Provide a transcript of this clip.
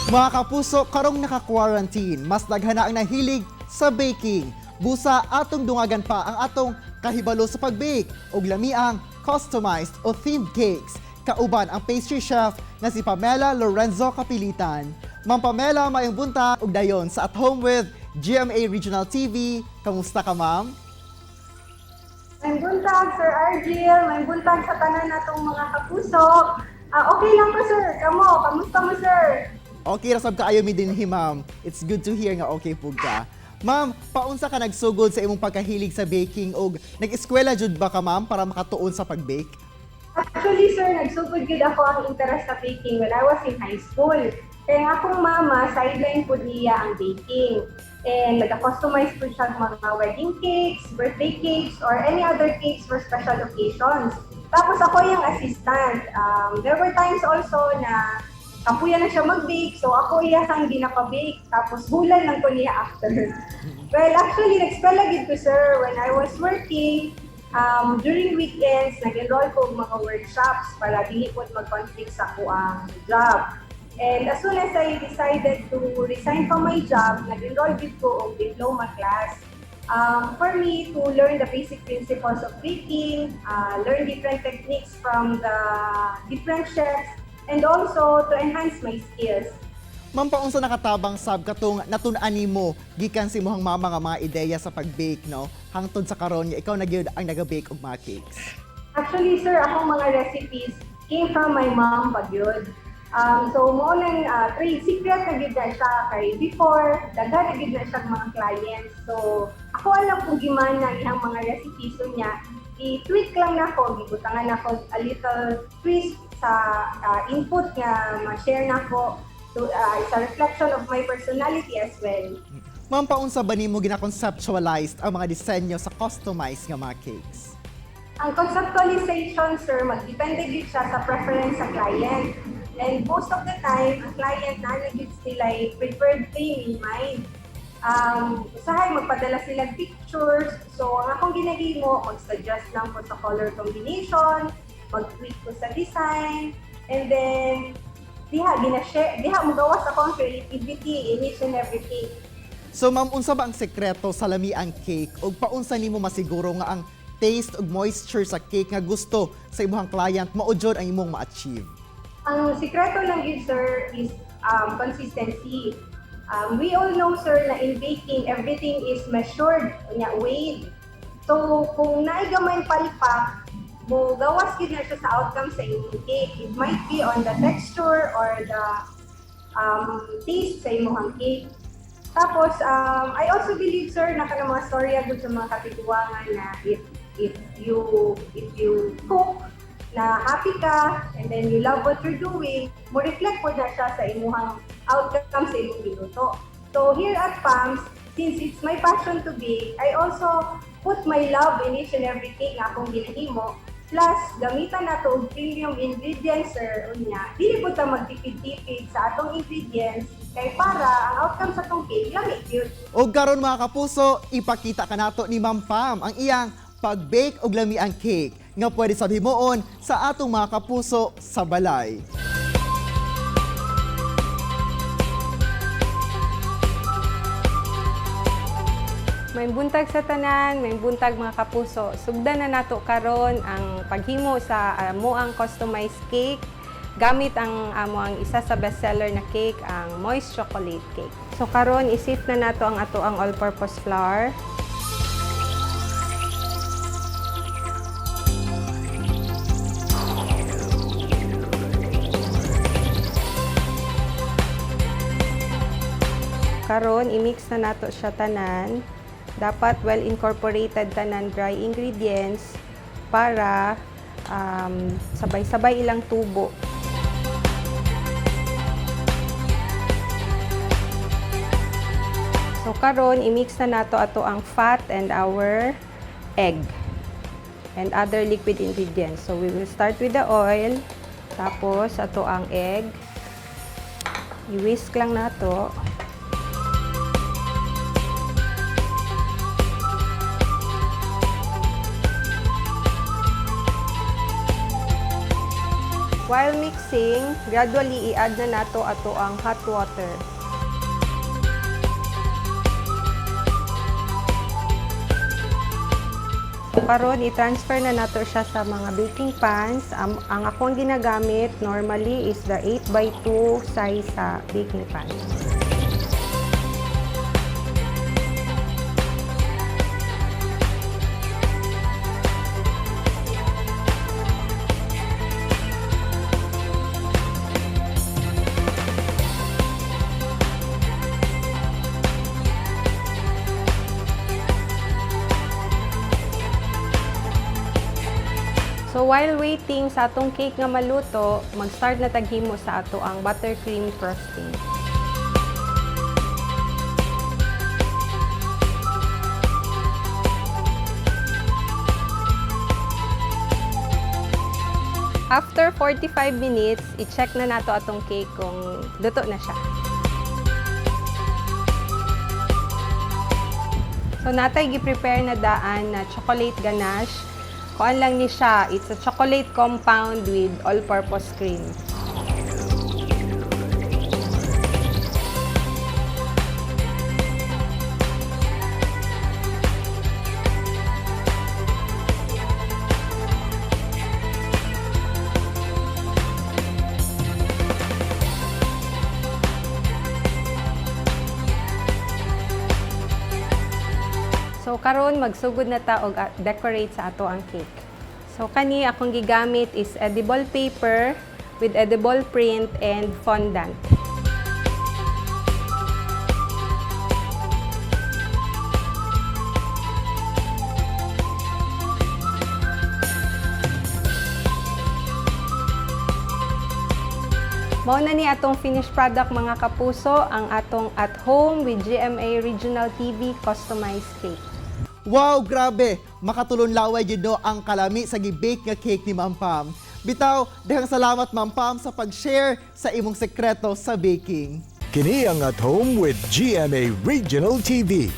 Mga kapuso, karong naka-quarantine, mas daghan na ang nahilig sa baking. Busa atong dungagan pa ang atong kahibalo sa pag-bake ug lamiang customized o themed cakes. Kauban ang pastry chef nga si Pamela Lorenzo Kapilitan. Ma'am Pamela, maayong buntag ug dayon sa At Home with GMA Regional TV. Kamusta ka, ma'am? May buntag, Sir Argil. May buntag sa tanan natong mga kapuso. Ah, okay lang po, sir. Kamo, kamusta mo, sir? Okay ra sab kaayo mi dinhi, ma'am. It's good to hear nga okay pug ka. Ma'am, paunsa ka nagsugod sa imong pagkahilig sa baking og nag-eskwela jud ba ka, ma'am, para makatuon sa pag-bake? Actually, sir, nagsugod gyud ako ang interest sa baking when I was in high school. Kaya ang akong mama, sideline po niya ang baking. And nag-customize po siya ng mga wedding cakes, birthday cakes, or any other cakes for special occasions. Tapos ako yung assistant. There were times also na kapuya na siya mag-bake, so ako iya ang ginapa-bake. Tapos hulan lang ko niya after. Well, actually, nag-eskwela gid ko, sir, when I was working. During weekends, nag-enroll ko og mga workshops para dili po mag-conflict sa akoang job. And as soon as I decided to resign from my job, nag-enroll gid ko og diploma class. For me to learn the basic principles of baking, learn different techniques from the different chefs, and also to enhance my skills. Ma'am, paunsa nakatabang sab katong natun-an nimo gikan sa imong mama nga mga ideya sa pag-bake, no? Hangtod sa karon nga ikaw na gyud ang naga-bake og mga cakes. Actually, sir, akong mga recipes came from my mom pa gyud. So, mao nang trade secret na gyud na siya kay before, daghan na gyud na siya mga clients. So, ako alam kung gimana ang iyang mga recipes, so niya, i-tweak lang nako, gibutangan nako a little twist sa input nga ma-share nako. So, it's a reflection of my personality as well. Ma'am, paunsa ba nimo gina-conceptualize ang mga disenyo sa customized nga mga cakes? Ang conceptualization, sir, magdepende gyud siya sa preference sa client. And most of the time, ang client na na gyud sila preferred theme in mind. Usahay magpadala sila pictures. So, ang akong ginahimo, mag-suggest lang ko sa color combination, mag-tweak ko sa design, and then diha gina-share, diha mogawas ako ang creativity in each and every cake. So ma'am, unsa ba ang sekreto sa lamiang cake ug paunsa nimo masiguro nga ang taste ug moisture sa cake nga gusto sa imong client mao jud ang imong ma-achieve? Ang sikreto lang yun, sir, is consistency. We all know, sir, na in baking, everything is measured, unya, weighed. So, kung naay gamay palpak, mo gawas gyud na siya sa outcome sa imong cake. It might be on the texture or the taste sa imong cake. Tapos, I also believe, sir, na kanang mga storya gud sa mga katiguangan na if you cook na happy ka and then you love what you're doing, mo reflect po na siya sa imuhang outcome sa imong giluto. So here at Pam's, since it's my passion to bake, I also put my love in each and every cake nga akong ginahimo. Plus, gamitan nato og premium ingredients, sir, unya. Dili po ta magtipid-tipid sa atong ingredients kay para ang outcome sa atong cake lami gyud. Og karon, mga kapuso, ipakita kanato ni Ma'am Pam ang iyang pag-bake og lamiang cake nga pwede sab himuon sa atong mga kapuso sa balay. May buntag sa tanan, may buntag, mga kapuso. Sugdan na nato karon ang paghimo sa amoang customized cake gamit ang amoang isa sa bestseller na cake, ang moist chocolate cake. So karon i-sift na nato ang ato ang all-purpose flour. Karon i-mix na nato siya tanan. Dapat well incorporated tanan dry ingredients para sabay-sabay ilang tubo. So karon i-mix na nato ato ang fat and our egg and other liquid ingredients. So we will start with the oil, tapos ato ang egg. I-whisk lang nato. While mixing, gradually i-add na nato ato ang hot water. So karon i-transfer na nato siya sa mga baking pans. Ang akong ginagamit normally is the 8x2 size sa baking pan. So while waiting sa atong cake nga maluto, mag-start na taghimo sa ato ang buttercream frosting. After 45 minutes, i-check na nato atong cake kung luto na siya. So natay gi-prepare na daan na chocolate ganache. Kuan lang ni siya, it's a chocolate compound with all-purpose cream. So karon magsugod na ta og decorate sa ato ang cake. So kani akong gigamit is edible paper with edible print and fondant. Mao na ni atong finished product, mga kapuso, ang atong At Home with GMA Regional TV customized cake. Wow, grabe! Makatulon laway gyud no ang kalami sa gi-bake nga cake ni Ma'am Pam. Bitaw, daghang salamat, Ma'am Pam, sa pag-share sa imong sekreto sa baking. Kini ang At Home with GMA Regional TV.